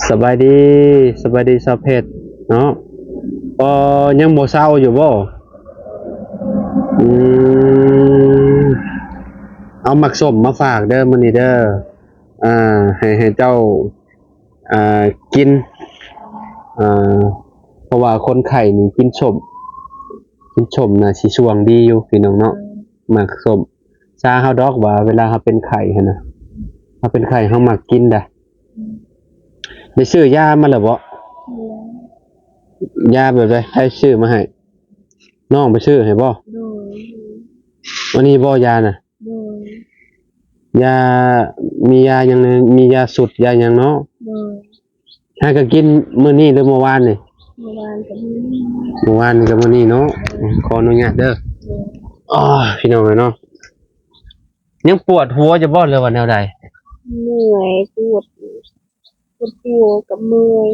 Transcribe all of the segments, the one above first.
ສະບາຍດີ ສະບາຍດີສາວເພັດເນາະ. ເອີ ຍັງບໍ່ເຊົາຢູ່ບໍ່? ອືມ ເອົາໝາກສົ້ມມາຝາກເດີມື້ນີ້ເດີ. ອ່າ ໃຫ້ ໃຫ້ເຈົ້າ ອ່າ ກິນ ອ່າ ເພາະວ່າຄົນໄຂ້ນີ້ກິນສົ້ມ ກິນສົ້ມນະຊິຊ່ວງດີຢູ່ພີ່ນ້ອງເນາະ. ໝາກສົ້ມ ຊາເຮົາດອກວ່າເວລາເຮົາເປັນໄຂ້ຫັ້ນນະ ເຮົາເປັນໄຂ້ເຮົາມັກກິນດະ. ໄດ້ຊື້ຢາມາແລ້ວບໍ່? ຢາແບບໃດ? ໃຜຊື້ມາໃຫ້? ນ້ອງໄປຊື້ໃຫ້ບໍ່? ໂດຍ. ອັນນີ້ບໍ່ ຢານະ? ໂດຍ. ຢາ ມີຢາຫຍັງແດ່? ມີຢາຊຸດ ຢາຫຍັງເນາະ? ໂດຍ. ຫາກໍກິນມື້ນີ້ ຫຼື ເມື່ອວານນີ້? ເມື່ອວານກັບມື້ນີ້ ເມື່ອວານກັບມື້ນີ້ເນາະ. ໂດຍ. ຂໍອະນຸຍາດເດີ. ໂດຍ. ອໍ ພີ່ນ້ອງເອີຍເນາະ ຍັງປວດຫົວຢູ່ບໍ່ ຫຼືວ່າແນວໃດ? ເມື່ອຍ ປວດ ປວດຫົວກັບເມື່ອຍ.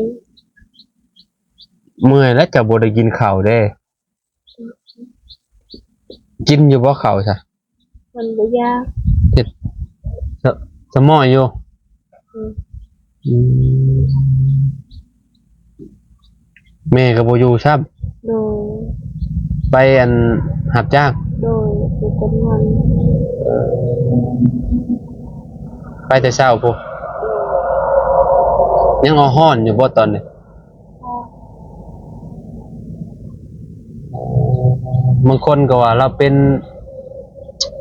ເມື່ອຍແລ້ວ ເຈົ້າບໍ່ໄດ້ກິນເຂົ້າເດ້. ກິນຢູ່ບໍ່ເຂົ້າຊະ? ມັນບໍ່ຢາກ ເຮັດ ສະ ສະໝໍ້ຢູ່. ອືມ ອືມ ແມ່ກໍບໍ່ຢູ່ຊ້ຳ. ໂດຍ. ໄປ ອັນ ຮັບຈ້າງ? ໂດຍ ໄປເກັບເງິນ. ເອີ ໄປແຕ່ເຊົ້າພຸ້ນ. ໂດຍ. ຍັງຮ້ອນຢູ່ບໍ່ຕອນນີ້? ບາງຄົນກໍວ່າລາວເປັນ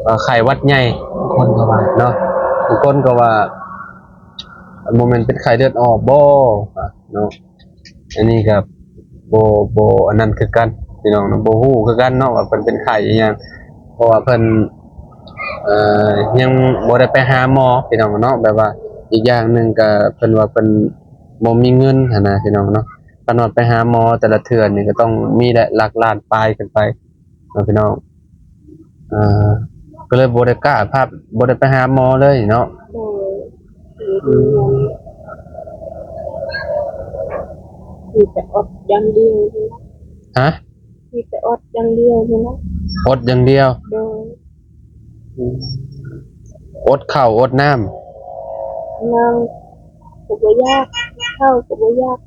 ເອີ ໄຂ້ຫວັດໃຫຍ່ ບາງຄົນກໍວ່າເນາະ ບາງຄົນກໍວ່າບໍ່ແມ່ນເປັນໄຂ້ເລືອດອອກບໍ່ເນາະ. ອັນນີ້ກໍບໍ່ ບໍ່ອັນນັ້ນຄືກັນພີ່ນ້ອງເນາະ ບໍ່ຮູ້ຄືກັນເນາະວ່າເພິ່ນເປັນໄຂ້ອີ່ຫຍັງ ເພາະວ່າເພິ່ນ ເອີ ຍັງບໍ່ໄດ້ໄປຫາໝໍພີ່ນ້ອງເນາະ. ແບບວ່າອີກຢ່າງໜຶ່ງກໍເພິ່ນວ່າເພິ່ນ ບໍ່ມີເງິນຫັ້ນນະພີ່ນ້ອງເນາະ. ຄັນວ່າໄປຫາໝໍແຕ່ລະເທື່ອນີ້ກໍຕ້ອງມີແຫຼະ ຫຼັກລ້ານປາຍຂຶ້ນໄປເນາະພີ່ນ້ອງ. ເອີ ກໍເລີຍບໍ່ໄດ້ກ້າພາ ບໍ່ໄດ້ໄປຫາໝໍເລີຍເນາະ. ໂດຍ. ອືມ ມີແຕ່ອົດຢ່າງດຽວ. ຮະ? ມີແຕ່ອົດຢ່າງດຽວນີ້ນະ. ອົດຢ່າງດຽວ? ໂດຍ. ອືມ ອົດເຂົ້າອົດນ້ຳ? ນ້ຳກໍບໍ່ຢາກ ເຂົ້າກໍບໍ່ຢາກ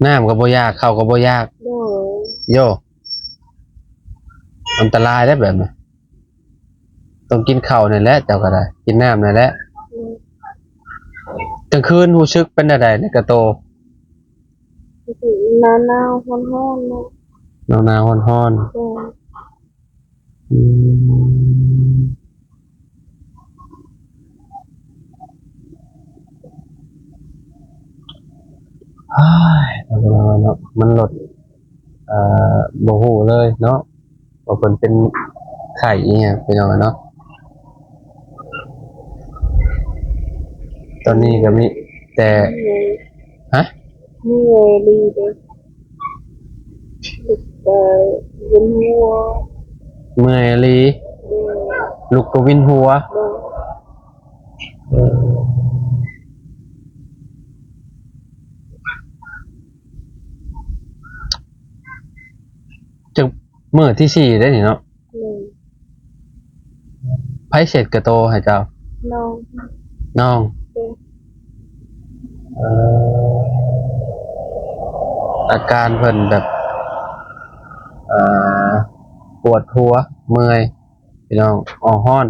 ນ້ຳກໍບໍ່ຢາກ ເຂົ້າກໍບໍ່ຢາກ. ໂດຍ. ໂຢ ອັນຕະລາຍເດ້ແບບນີ້. ຕ້ອງກິນເຂົ້ານີ້ແຫຼະ ເຈົ້າກໍໄດ້ ກິນນ້ຳນີ້ແຫຼະ. ອືມ ກາງຄືນຮູ້ສຶກເປັນແນວໃດໃນກະໂຕ? ໜາວໆ ຮ້ອນໆ ເນາະ. ໜາວໆ ຮ້ອນໆ. ໂດຍ. ອືມ ເຮີ້ຍ ເນາະ ມັນລົດ ເອີ ບໍ່ຮູ້ເລີຍເນາະ ວ່າເພິ່ນເປັນໄຂ້ອີ່ຫຍັງ ພີ່ນ້ອງເນາະ. ຕອນນີ້ກໍມີແຕ່ ເມື່ອຍ. ຮະ? ເມື່ອຍອີ່ຫຼີເດ້ ລຸກກໍວິນຫົວ. ເມື່ອຍອີ່ຫຼີ? ໂດຍ. ລຸກກໍວິນຫົວ? ໂດຍ. ເອີ ຈັກມື້ທີສີ່ເດ້ນີ້ເນາະ. ໂດຍ. ໃຜເຊັດກະໂຕໃຫ້ເຈົ້າ? ນ້ອງ. ນ້ອງ? ໂດຍ. ເອີ ອາການເພິ່ນແບບ ເອີ ປວດຫົວ ເມື່ອຍ ພີ່ນ້ອງ ອອກຮ້ອນ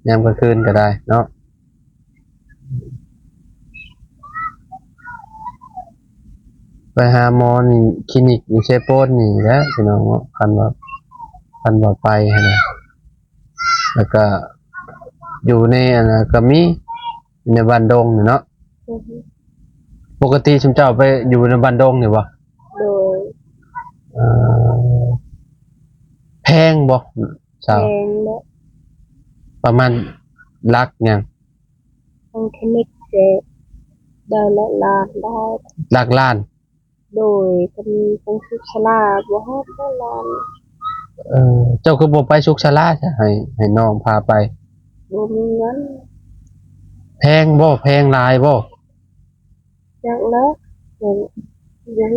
ຍາມກາງຄືນກໍໄດ້ເນາະ. ໄປຫາໝໍນີ້ ຄລີນິກຢູ່ເຊໂປນນີ້ແຫຼະ ພີ່ນ້ອງເນາະ ຄັນວ່າ ຄັນວ່າໄປຫັ້ນນະ. ແລ້ວກໍຢູ່ໃນອັນນັ້ນກໍມີ ໃນບ້ານດົງນີ້ເນາະ. ອືຮຶ. ປົກກະຕິຊຸມເຈົ້າໄປຢູ່ໃນບ້ານດົງນີ້ບໍ່? ໂດຍ. ເອີ ແພງບໍ່? ເຈົ້າ ແພງເນາະ. ປະມານຫຼັກຫຍັງ? ຂອງຄລີນິກແຕ່ໄດ້ລະລ້ານໄດ້. ຫຼັກລ້ານ? ໂດຍ. ຄັນຂອງສຸກສາລາບໍ່ຮອດລ້ານ. ເອີ ເຈົ້າຄືບໍ່ໄປສຸກສາລາຊະ ໃຫ້ ໃຫ້ນ້ອງພາໄປ? ບໍ່ມີເງິນ. ແພງບໍ່? ແພງຫຼາຍບໍ່? ຈັກແຫຼະ ຍັງ ຍັງ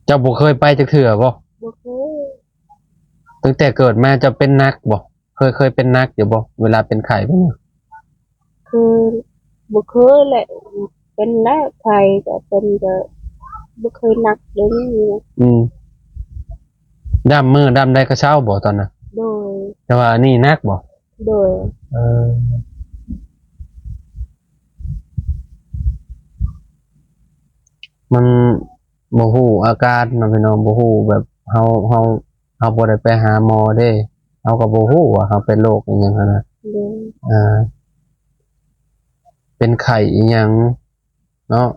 ເຈົ້າບໍ່ເຄີຍໄປຈັກເທື່ອບໍ່? ບໍ່ເຄີຍ. ຕັ້ງແຕ່ເກີດມາເຈົ້າເປັນໜັກບໍ່? ເຄີຍ ເຄີຍເປັນໜັກຢູ່ບໍ່ ເວລາເປັນໄຂ້ເປັນຫຍັງ? ເຄີຍ. ບໍ່ເຄີຍແຫຼະ ເປັນແລ້ວ ໄຂ້ກໍເປັນ ກໍບໍ່ເຄີຍໜັກເດ້ນີ້ນະ. ອືມ ດຳມື້ດຳໃດກໍເຊົາບໍ່ຕອນນັ້ນ? ໂດຍ. ແຕ່ວ່າອັນນີ້ໜັກບໍ່? ໂດຍ. ເອີ ມັນບໍ່ຮູ້ອາການເນາະພີ່ນ້ອງ ບໍ່ຮູ້ແບບເຮົາ ເຮົາ ເຮົາບໍ່ໄດ້ໄປຫາໝໍເດ້ ເຮົາກໍບໍ່ຮູ້ວ່າເຮົາເປັນໂລກອີ່ຫຍັງຫັ້ນນະ. ໂດຍ. ອ່າ ເປັນໄຂ້ອີ່ຫຍັງເນາະ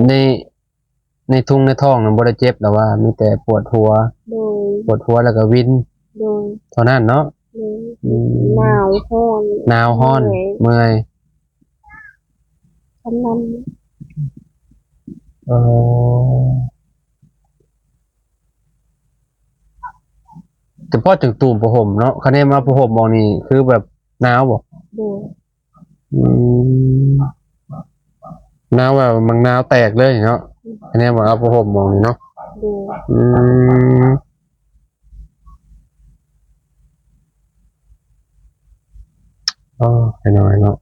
ໃນ ໃນທຸງໃນທ້ອງນັ້ນບໍ່ໄດ້ເຈັບແລ້ວວ່າ ມີແຕ່ປວດຫົວ? ໂດຍ. ປວດຫົວແລ້ວກໍວິນ? ໂດຍ. ເທົ່ານັ້ນເນາະ? ໂດຍ. ອືມ ໜາວຮ້ອນ ໜາວຮ້ອນ ເມື່ອຍ ເມື່ອຍ ສ່ຳນັ້ນ. ເອີ ແຕ່ພໍຈຶ່ງຕູມຜ້າຫົ່ມເນາະ ຄັນແມ່ນເອົາຜ້າຫົ່ມອອກນີ້ຄືແບບໜາວບໍ່? ໂດຍ. ອືມ ໜາວແບບມັນໜາວແຕກເລີຍເນາະ ອືມ ອັນນີ້ບໍ່ເອົາຜ້າຫົ່ມອອກນີ້ເນາະ. ໂດຍ. ອືມ ອໍ ພີ່ນ້ອງເນາະ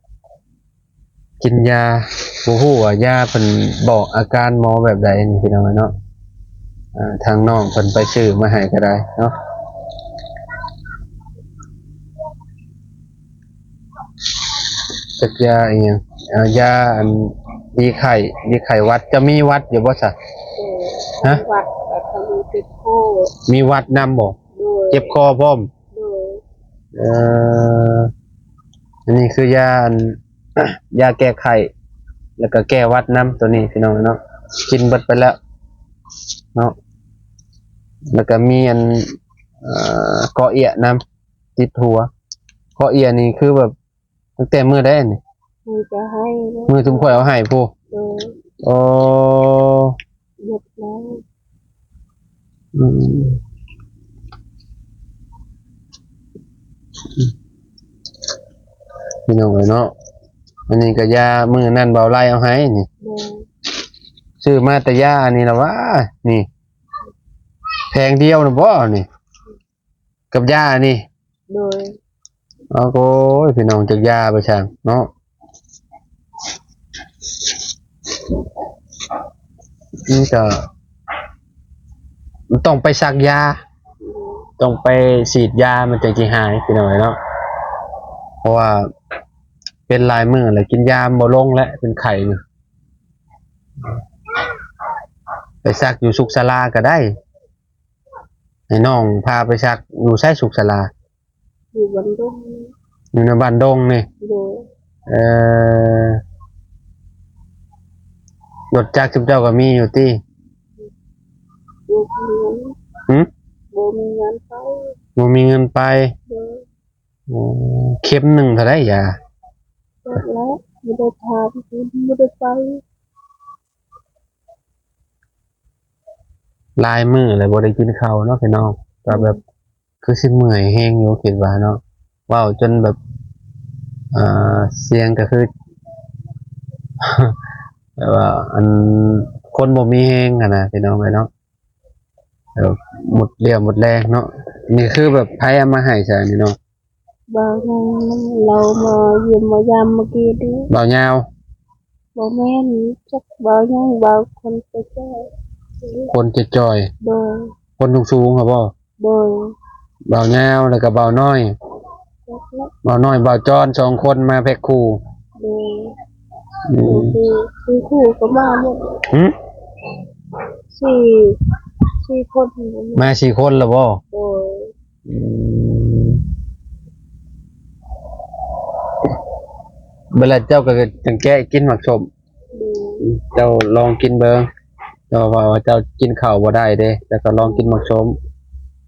ກິນຢາ ບໍ່ຮູ້ວ່າຢາເພິ່ນບອກອາການໝໍແບບໃດນີ້ ພີ່ນ້ອງເນາະ. ອ່າ ທາງນ້ອງເພິ່ນໄປຊື້ມາໃຫ້ກໍໄດ້ເນາະ. ຈັກຢາອີ່ຫຍັງ ເອີ ຢາອັນດີໄຂ້ ດີໄຂ້ຫວັດ ຈະມີຫວັດຢູ່ບໍ່ຊະ? ເອີ ຮະ? ຫວັດ ແລ້ວກໍມີເຈັບຄໍ ມີຫວັດນຳບໍ່? ໂດຍ. ເຈັບຄໍພ້ອມ? ໂດຍ. ເອີ ອັນນີ້ຄືຢາອັນ ຢາແກ້ໄຂ້ ແລ້ວກໍແກ້ຫວັດນຳ ໂຕນີ້ພີ່ນ້ອງເນາະ ກິນເບິດໄປແລ້ວເນາະ. ແລ້ວກໍມີອັນ ເອີ ເກາະເອຍນຳ ຕິດຫົວ ເກາະເອຍນີ້ຄືແບບ ຕັ້ງແຕ່ມື້ໃດນີ້? ມື້ຈະໃຫ້ ມື້ທຸມຂ້ອຍເອົາໃຫ້ພຸ້ນ. ໂດຍ. ໂອ້ ເບິດແລ້ວ. ອືມ ພີ່ນ້ອງເອີຍເນາະ ອັນນີ້ກໍຢາມື້ນັ້ນເບົາໄລ່ເອົາໃຫ້ນີ້. ໂດຍ. ຊື້ມາແຕ່ຢາອັນນີ້ລະຫວາ ນີ້ ແຜງດຽວນະບໍ່ນີ້? ກັບຢານີ້. ໂດຍ. ໂອ້ຍ ພີ່ນ້ອງ ຈັກຢາໄປຊ່າງເນາະ ມັນກໍ ມັນຕ້ອງໄປສັກຢາ ໂດຍ ຕ້ອງໄປສີດຢາ ມັນຈັ່ງຊິຫາຍ ພີ່ນ້ອງເນາະ ເພາະວ່າເປັນຫຼາຍມື້ແລ້ວ ກິນຢາມັນບໍ່ລົງແລ້ວ ເປັນໄຂ້ນີ້. ໄປສັກຢູ່ສຸກສາລາກໍໄດ້. ໃຫ້ນ້ອງພາໄປສັກຢູ່ໃສ ສຸກສາລາ? ຢູ່ບ້ານດົງ. ຢູ່ໃນບ້ານດົງນີ້? ໂດຍ. ເອີ ລົດຈັກຊຸມເຈົ້າກໍມີຢູ່ຕິ? ບໍ່ມີເງິນ. ຫື? ບໍ່ມີເງິນໄປ. ບໍ່ມີເງິນໄປ. ໂດຍ. ໂອ້ ເຂັມໜຶ່ງເທົ່າໃດຢາ? ຈັກແລ້ວ ບໍ່ໄດ້ຖາມ ບໍ່ໄດ້ໄປ. ຫຼາຍມື້ແລ້ວບໍ່ໄດ້ກິນເຂົ້າເນາະ ພີ່ນ້ອງ ກໍແບບ ອືມ ຄືຊິເມື່ອຍແຮງຢູ່ ຄິດວ່າເນາະ ເວົ້າຈົນແບບ ອ່າ ສຽງກໍຄື ແບບວ່າ ອັນ ຄົນບໍ່ມີແຮງຫັ້ນນະ ພີ່ນ້ອງເອີຍເນາະ. ເອີ ໝົດລຽວໝົດແຮງເນາະ. ນີ້ຄືແບບໃຜເອົາມາໃຫ້ຊະນີ້ເນາະ? ບ່າວຍາວ ລາວມາຢ້ຽມມາຢາມມື້ກີ້ນີ້. ບ່າວຍາວ? ບໍ່ແມ່ນ ຈັກບ່າວຫຍັງ ບ່າວຄົນແກ່ໆ. ຄົນຈ່ອຍໆ? ໂດຍ. ຄົນສູງໆຫັ້ນບໍ່? ໂດຍ. ບ່າວຍາວ ແລ້ວກໍບ່າວນ້ອຍ. ຈັກແລ້ວ. ບ່າວນ້ອຍ ບ່າວຈອນ ສອງຄົນມາແພັກຄູ່. ໂດຍ. ອືມ ຄື ຄືຄູ່ກໍມາໝົດ. ຫື? ສີ່ ສີ່ຄົນ. ມາສີ່ຄົນແລ້ວບໍ່? ໂດຍ. ອືມ ເວລາເຈົ້າກໍຈັ່ງແກະກິນໝາກສົ້ມ. ໂດຍ. ເຈົ້າລອງກິນເບິ່ງ ເຈົ້າເວົ້າວ່າເຈົ້າກິນເຂົ້າບໍ່ໄດ້ເດ້ ເຈົ້າກໍລອງກິນໝາກສົ້ມ.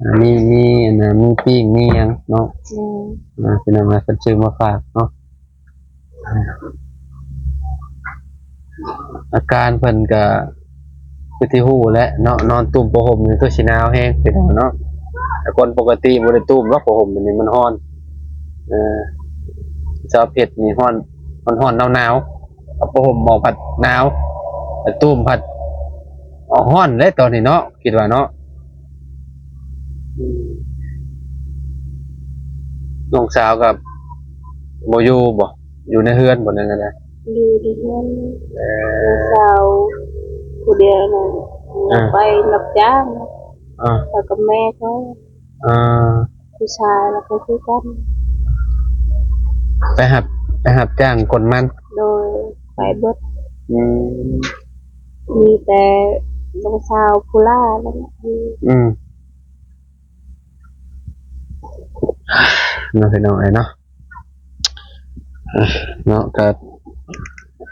ອ່າ ມີ ມີອັນນ່າ ມີປີ້ງ ມີຫຍັງເນາະ. ໂດຍ. ອ່າ ພີ່ນ້ອງເພິ່ນຊື້ມາຝາກເນາະ. ອາການເພິ່ນກະຄືທີ່ຮູ້ແຫຼະເນາະ ນອນຕຸ້ມຜ້າຫົ່ມນີ້ຄືຊິໜາວແຮງ ພີ່ນ້ອງເນາະ. ແຕ່ຄົນປົກກະຕິບໍ່ໄດ້ຕຸ້ມດອກ ຜ້າຫົ່ມນີ້ມັນຮ້ອນ. ເອີ ຊາວເພັດນີ້ຮ້ອນ ຮ້ອນໆ ໜາວໆ ເອົາຜ້າຫົ່ມອອກພັດໜາວ ຜ້າຕຸ້ມພັດອອກຮ້ອນເດ້ຕອນນີ້ເນາະ ຄິດວ່າເນາະ. ອືມ ນ້ອງສາວກໍບໍ່ຢູ່ບໍ? ຢູ່ໃນເຮືອນບໍ່ ຫຼືແນວໃດ? ຢູ່ໃນເຮືອນ ເອີ ນ້ອງສາວຜູ້ດຽວນັ້ນ ອ່າ ໄປຮັບຈ້າງ ອ່າ ແລ້ວກໍແມ່ເຂົາ ອ່າ ຜູ້ຊາຍ ແລ້ວກໍຄືກັນ ໄປຮັບ ໄປຮັບຈ້າງກົນມັນ. ໂດຍ ໄປເບິດ. ອືມ ມີແຕ່ນ້ອງສາວຜູ້ຫຼ້ານັ້ນແຫຼະ. ອືມ ເນາະ ພີ່ນ້ອງເອີຍເນາະ ອ່າ ເນາະ ກໍ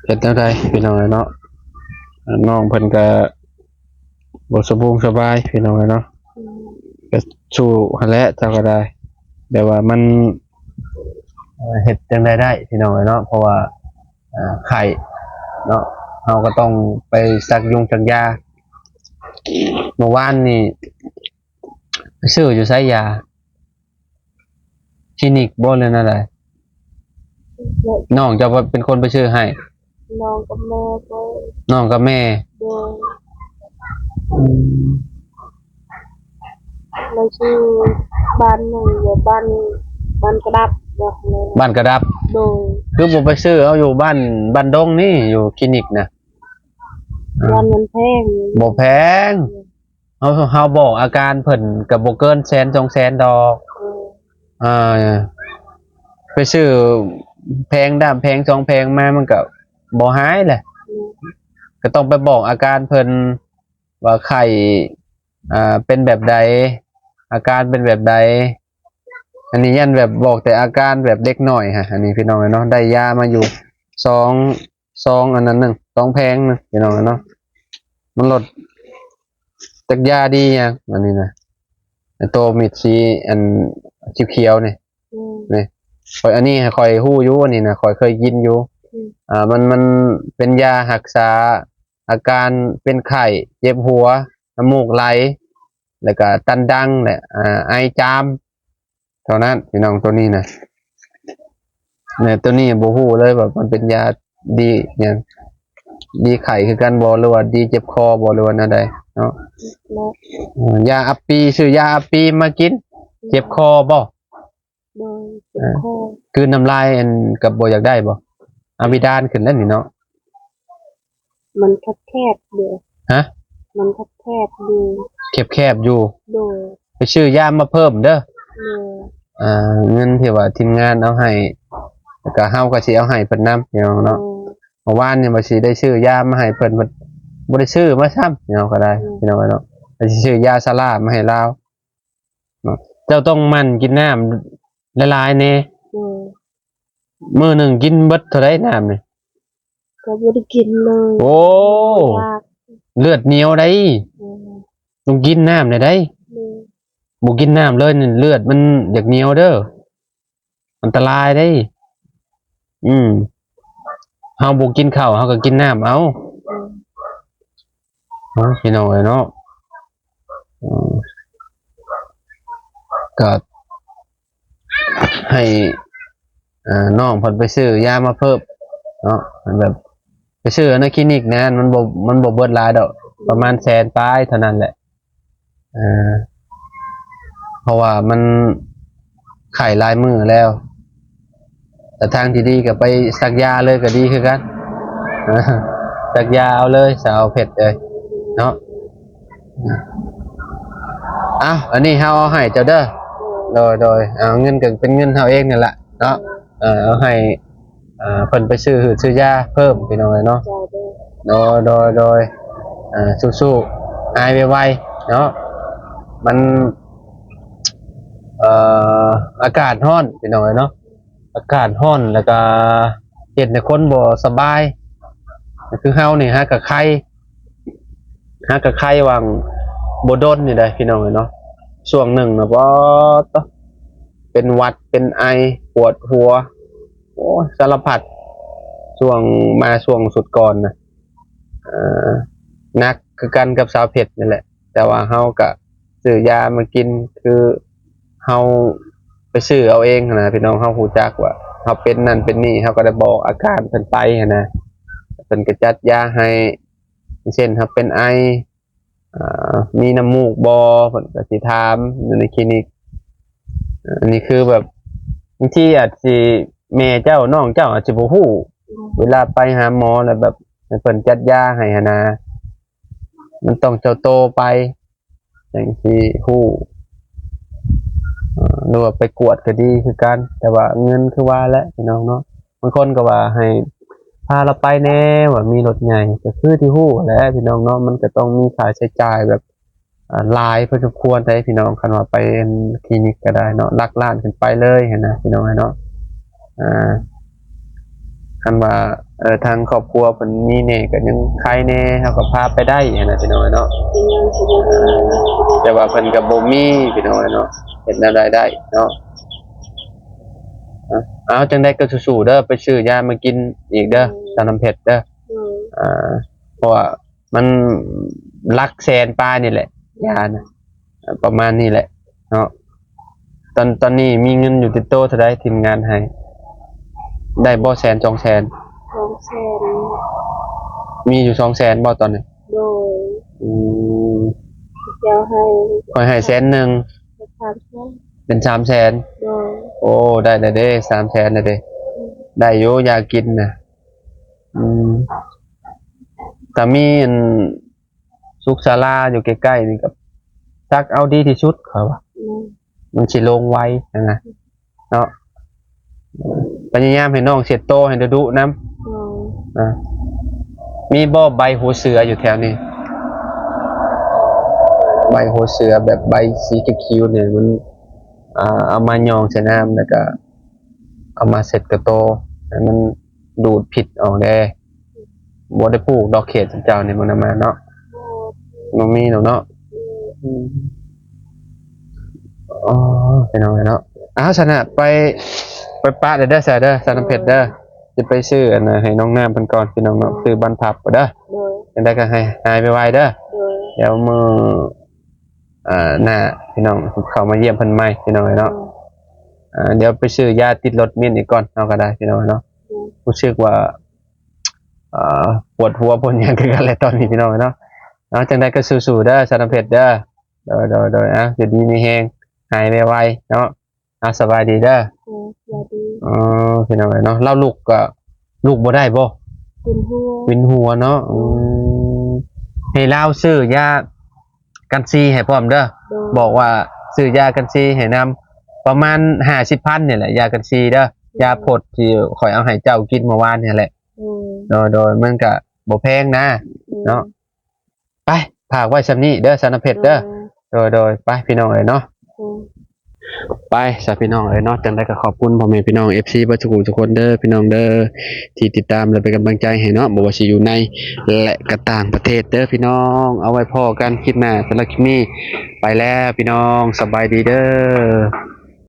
ເຮັດແນວໃດ ພີ່ນ້ອງເອີຍເນາະ ນ້ອງເພິ່ນກໍບໍ່ສະບົງສະບາຍ ພີ່ນ້ອງເອີຍເນາະ. ອືມ ກໍສູ້ຫັ້ນແຫຼະ ເຈົ້າກໍໄດ້ ແບບວ່າມັນ ເອີ ເຮັດຈັ່ງໃດໄດ້ ພີ່ນ້ອງເອີຍເນາະ ເພາະວ່າ ເອີ ໄຂ້ເນາະ ເຮົາກໍຕ້ອງໄປສັກຍຸງສັກຢາ. ເມື່ອວານນີ້ໄປຊື້ຢູ່ໃສຢາ? ຄລີນິກບໍ່ ຫຼືແນວໃດ? ນ້ອງເຈົ້າເປັນຄົນໄປຊື້ໃຫ້? ນ້ອງກັບແມ່ຂ້ອຍ. ນ້ອງກັບແມ່? ໂດຍ. ອືມ ໄປຊື້ບ້ານໜຶ່ງ ຢູ່ບ້ານ ບ້ານກະດັບ. ບ້ານກະດັບ? ໂດຍ. ຄືບໍ່ໄປຊື້ເອົາຢູ່ບ້ານ ບ້ານດົງນີ້ ຢູ່ຄລີນິກນະ? ຢ້ານມັນແພງ. ບໍ່ແພງ. ເຮົາ ເຮົາບອກອາການເພິ່ນກໍບໍ່ເກີນແສນສອງແສນດອກ. ເອີ ອ່າ ໄປຊື້ແຜງດຳແຜງສອງແຜງມາ ມັນກໍບໍ່ຫາຍແຫຼະ. ອືມ ກໍຕ້ອງໄປບອກອາການເພິ່ນວ່າໄຂ້ ອ່າ ເປັນແບບໃດ ອາການເປັນແບບໃດ. ອັນນີ້ຢ້ານແບບບອກແຕ່ອາການແບບເດັກນ້ອຍຫັ້ນ. ອັນນີ້ ພີ່ນ້ອງເອີຍເນາະ ໄດ້ຢາມາຢູ່ສອງ ສອງອັນນັ້ນໜຶ່ງ ສອງແຜງໜຶ່ງ ພີ່ນ້ອງເນາະ. ມັນລົດຈັກຢາດີຫຍັງ ອັນນີ້ນະ ໂຕເມັດສີອັນຂຽວໆນີ້. ອືມ ນີ້ ຂ້ອຍ ອັນນີ້ຂ້ອຍຮູ້ຢູ່ ອັນນີ້ນະ ຂ້ອຍເຄີຍກິນຢູ່. ອືມ ອ່າ ມັນ ມັນເປັນຢາຮັກສາອາການເປັນໄຂ້ ເຈັບຫົວ ນ້ຳມູກໄຫຼ ແລ້ວກະຕັນດັງ ແລະ ອາ ໄອຈາມ ເທົ່ານັ້ນ ພີ່ນ້ອງ. ໂຕນີ້ນະ ແມ່ນ ໂຕນີ້ບໍ່ຮູ້ເລີຍວ່າມັນເປັນຢາດີຫຍັງ ດີໄຂ້ຄືກັນບໍ່ ຫຼືວ່າດີເຈັບຄໍບໍ່ ຫຼືວ່າແນວໃດເນາະ. ເນາະ ເອີ ຢາອັບປີ ຊື້ຢາອັບປີມາກິນ ເຈັບຄໍບໍ່? ໂດຍ ເຈັບຄໍ. ເອີ ກືນນ້ຳລາຍ ອັນ ກໍບໍ່ຢາກໄດ້ບໍ່? ອາວິດານຂຶ້ນແລ້ວນີ້ເນາະ. ມັນແຄບໆຢູ່. ຮະ? ມັນແຄບໆຢູ່. ແຄບໆຢູ່. ໂດຍ. ໄປຊື້ຢາມາເພີ່ມເດີ. ໂດຍ. ອ່າ ເງິນທີ່ວ່າທີມງານເອົາໃຫ້ ແລ້ວກໍເຮົາກໍຊິເອົາໃຫ້ເພິ່ນນຳ ພີ່ນ້ອງເນາະ. ໂດຍ. ເມື່ອວານນີ້ວ່າຊິໄດ້ຊື້ຢາມາໃຫ້ເພິ່ນ ບໍ່ ບໍ່ໄດ້ຊື້ມາຊ້ຳ ເຮົາກໍໄດ້. ໂດຍ. ພີ່ນ້ອງເນາະ ວ່າຊິຊື້ຢາຊາລາມາໃຫ້ລາວ. ເນາະ ເຈົ້າຕ້ອງໝັ່ນກິນນ້ຳຫຼາຍໆແດ່. ໂດຍ. ມື້ໜຶ່ງກິນເບິດເທົ່າໃດນ້ຳນີ້? ກໍບໍ່ໄດ້ກິນເລີຍ. ໂອ້ ຢາກ ເລືອດໜຽວໄດ໋. ໂດຍ. ຕ້ອງກິນນ້ຳແດ່ໄດ໋. ໂດຍ. ບໍ່ກິນນ້ຳເລີຍນີ້ ເລືອດມັນຢາກໜຽວເດີ. ອັນຕະລາຍເດ້. ອືມ ເຮົາບໍ່ກິນເຂົ້າ ເຮົາກໍກິນນ້ຳເອົາ. ເອີ ເນາະ ພີ່ນ້ອງເອີຍເນາະ. ເອີ ກໍໃຫ້ ອ່າ ນ້ອງເພິ່ນໄປຊື້ຢາມາເພີ່ມເນາະ ແບບ ໄປຊື້ໃນຄລີນິກນັ້ນ ມັນບໍ່ ມັນບໍ່ເບິດຫຼາຍດອກ ປະມານແສນປາຍເທົ່ານັ້ນແຫຼະ. ເອີ ເພາະວ່າມັນໄຂ້ຫຼາຍມື້ແລ້ວ ແຕ່ທາງທີ່ດີກໍໄປສັກຢາເລີຍກໍດີຄືກັນ ສັກຢາເອົາເລີຍ ສາວເພັດເອີຍເນາະ. ເອົາ ອັນນີ້ເຮົາເອົາໃຫ້ເຈົ້າເດີ. ໂດຍ ໂດຍ ເອົາ ເງິນກໍເປັນເງິນເຮົາເອງນັ້ນລະເນາະ. ເອີ ເອົາໃຫ້ ອ່າ ເພິ່ນໄປຊື້ຫືດຊື້ຢາເພີ່ມ ພີ່ນ້ອງເອີຍເນາະ. ໂດຍ ໂດຍ ໂດຍ ອ່າ ສູ້ໆ ຫາຍໄວໆເນາະ. ມັນ ເອີ ອາກາດຮ້ອນ ພີ່ນ້ອງເອີຍເນາະ. ອາກາດຮ້ອນ ແລ້ວກະເຮັດໃຫ້ຄົນບໍ່ສະບາຍ ຄືເຮົານີ້ຫາກະໄຄ ຫາກະໄຄຫວ່າງບໍ່ດົນນີ້ໄດ໋ ພີ່ນ້ອງເອີຍເນາະ. ຊ່ວງໜຶ່ງນະ ປາດໂທ້ ເປັນຫວັດ ເປັນໄອ ປວດຫົວ ໂອ້ຍ ສາລະພັດ. ຊ່ວງ ມາຊ່ວງສຸດກ່ອນນະ ເອີ ໜັກຄືກັນກັບສາວເພັດນີ້ແຫຼະ ແຕ່ວ່າເຮົາກະຊື້ຢາມາກິນ ຄືເຮົາໄປຊື້ເອົາເອງຫັ້ນນະ ພີ່ນ້ອງ. ເຮົາຮູ້ຈັກວ່າເຮົາເປັນນັ້ນເປັນນີ້ ເຮົາກໍໄດ້ບອກອາການເພິ່ນໄປຫັ້ນນະ ເພິ່ນກໍຈັດຢາໃຫ້ ເຊັ່ນ ເຮົາເປັນໄອ ອ່າ ມີນ້ຳມູກບໍ່ ເພິ່ນກໍຊິຖາມຢູ່ໃນຄລີນິກ. ອັນນີ້ຄືແບບ ບາງທີອາດຊິ ແມ່ເຈົ້າ ນ້ອງເຈົ້າອາດຊິບໍ່ຮູ້ ເວລາໄປຫາໝໍແລ້ວແບບໃຫ້ເພິ່ນຈັດຢາໃຫ້ຫັ້ນນະ ມັນຕ້ອງເຈົ້າໂຕໄປ ຈັ່ງຊິຮູ້ ເອີ ຫຼືວ່າໄປກວດກໍດີຄືກັນ ແຕ່ວ່າເງິນຄືວ່າແຫຼະພີ່ນ້ອງເນາະ ບາງຄົນກໍວ່າໃຫ້ພາລາວໄປແດ່ ວ່າມີລົດໃຫຍ່ ກໍຄືທີ່ຮູ້ແຫຼະພີ່ນ້ອງເນາະ ມັນກໍຕ້ອງມີຄ່າໃຊ້ຈ່າຍແບບ ອ່າ ຫຼາຍພໍສົມຄວນເດ້ພີ່ນ້ອງ ຄັນວ່າໄປອັນຄລີນິກກໍໄດ້ເນາະ ຫຼັກລ້ານຂຶ້ນໄປເລີຍຫັ້ນນະພີ່ນ້ອງເອີຍເນາະ ອ່າ ຄັນວ່າ ເອີ ທາງຄອບຄົວເພິ່ນມີແດ່ກໍຍັງໃຄແດ່ ເຮົາກໍພາໄປໄດ້ຫັ້ນນະພີ່ນ້ອງເອີຍເນາະ ແຕ່ວ່າເພິ່ນກໍບໍ່ມີພີ່ນ້ອງເອີຍເນາະ ເຮັດແນວໃດໄດ້ເນາະ ເອົາ ຈັ່ງໃດກໍສູ້ໆເດີ ໄປຊື້ຢາມາກິນອີກເດີ ສາວນ້ຳເພັດເດີ ອ່າ ເພາະວ່າ ມັນຫຼັກແສນປາຍນີ້ແຫຼະ ຢານະ ປະມານນີ້ແຫຼະເນາະ ຕອນ ຕອນນີ້ມີເງິນຢູ່ຕິດໂຕເທົ່າໃດ ທີມງານໃຫ້ ໄດ້ບໍ່ແສນ ສອງແສນ ສອງແສນ ມີຢູ່ສອງແສນບໍ່ຕອນນີ້ ໂດຍ ອືມ ເຈົ້າໃຫ້ ຂ້ອຍໃຫ້ແສນໜຶ່ງ ສາມແສນ ເປັນສາມແສນ ໂດຍ ໂອ້ ໄດ້ແລ້ວເດ້ ສາມແສນແລ້ວເດ້ ອືມ ໄດ້ຢູ່ຢາກິນນະ ອືມ ຖ້າມີອັນສຸກສາລາຢູ່ໃກ້ໆນີ້ກໍຕັກເອົາດີທີ່ສຸດ ຂ້ອຍວ່າ ອືມ ມັນຊິລົງໄວຫັ້ນນະເນາະ ພະຍາຍາມໃຫ້ນ້ອງເຊັດໂຕໃຫ້ດຸໆນຳ ໂດຍ ອ່າ ມີບໍ່ໃບຫົວເສືອຢູ່ແຖວນີ້ ໃບຫົວເສືອແບບໃບສີຂຽວໆນີ້ ມັນ ອ່າ ເອົາມາຫຍ້ອງໃສ່ນ້ຳ ແລ້ວກໍເອົາມາເຊັດກະໂຕໃຫ້ມັນ ດູດພິດອອກແດ່ ບໍ່ໄດ້ປູກດອກເຂດເຈົ້ານີ້ ບໍ່ນຳມາເນາະ ບໍ່ມີດອກເນາະ ອືມ ອໍ ພີ່ນ້ອງເອີຍເນາະ ເອົາ ຊັ້ນນະ ໄປ ໄປປະເດີ ເດີ ສາວເດີ ສາວນ້ຳເພັດເດີ ຊິໄປຊື້ອັນນະ ໃຫ້ນ້ອງນ້ຳເພິ່ນກ່ອນ ພີ່ນ້ອງເນາະ ຊື້ບັ້ນພັບເດີ ໂດຍ ຈັ່ງໃດກໍໃຫ້ຫາຍໄວໆເດີ ໂດຍ ດຽວມື້ ອ່າ ໜ້າ ພີ່ນ້ອງ ເຂົ້າມາຢ້ຽມເພິ່ນໃໝ່ ພີ່ນ້ອງເອີຍເນາະ ໂດຍ ອ່າ ດຽວໄປຊື້ຢາຕິດລົດມິ້ນອີກກ່ອນ ເຮົາກໍໄດ້ ພີ່ນ້ອງເນາະ ໂດຍ ຮູ້ສຶກວ່າ ອ່າ ປວດຫົວປວດຫຍັງຄືກັນແຫຼະຕອນນີ້ພີ່ນ້ອງເນາະ ເອົາ ຈັ່ງໃດກໍສູ້ໆເດີ ສາວນ້ຳເພັດເດີ ໂດຍໆໆ ເອົາ ຢູ່ດີມີແຮງ ຫາຍໄວໆເນາະ ເອົາ ສະບາຍດີເດີ ເອີ ສະບາຍດີ ເອີ ພີ່ນ້ອງເອີຍເນາະ ລາວລຸກກໍລຸກບໍ່ໄດ້ບໍ່? ວິນຫົວ ວິນຫົວເນາະ ອືມ ໃຫ້ລາວຊື້ຢາກັນຊີໃຫ້ພ້ອມເດີ ໂດຍ ບອກວ່າຊື້ຢາກັນຊີໃຫ້ນຳ ປະມານຫ້າສິບພັນນີ້ແຫຼະ ຢາກັນຊີເດີ ໂດຍ ຢາພົດທີ່ຂ້ອຍເອົາໃຫ້ເຈົ້າກິນເມື່ອວານນີ້ແຫຼະ ໂດຍ ໂດຍໆ ມັນກະບໍ່ແພງນະ ໂດຍ ເນາະ ໄປ ຝາກໄວ້ສ່ຳນີ້ເດີ ສາວນ້ຳເພັດເດີ ໂດຍ ໂດຍໆ ໄປ ພີ່ນ້ອງເອີຍເນາະ ໂດຍ ໄປຊະ ພີ່ນ້ອງເອີຍເນາະ ຈັ່ງໃດກໍຂອບຄຸນພໍ່ແມ່ພີ່ນ້ອງ ເອັຟຊີ ເບິດທຸກຜູ້ທຸກຄົນເດີ ພີ່ນ້ອງເດີ ທີ່ຕິດຕາມ ແລະ ເປັນກຳລັງໃຈໃຫ້ເນາະ ບໍ່ວ່າຊິຢູ່ໃນ ແລະ ກໍຕ່າງປະເທດເດີ ພີ່ນ້ອງ ເອົາໄວ້ພໍ້ກັນຄລິບໜ້າ ສຳລັບຄລິບນີ້ໄປແລ້ວ ພີ່ນ້ອງ ສະບາຍດີເດີ.